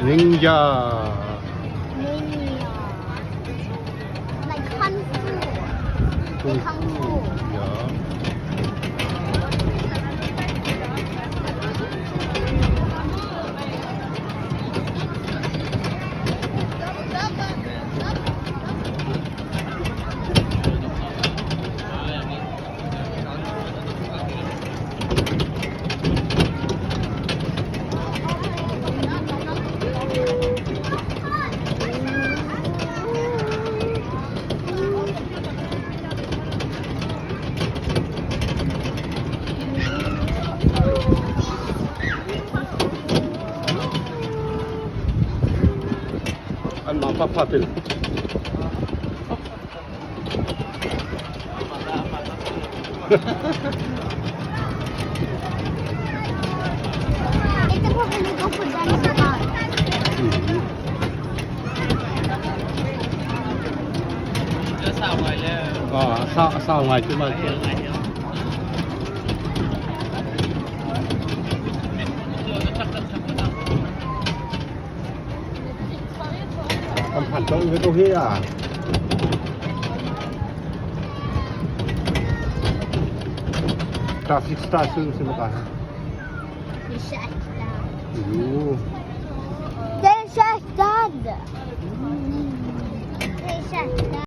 Ninja. Ninja. Like kung fu. Kung Kung fu. Ja. Anmah pakhat in. Ito po bili ko po dyan sa bar. Sau ngoài chứ mà. Cầm hẳn cho với tôi hết à? Traffic station si mukha. Ursäkta. Jo. Det är ursäktad. Det är ursäktad.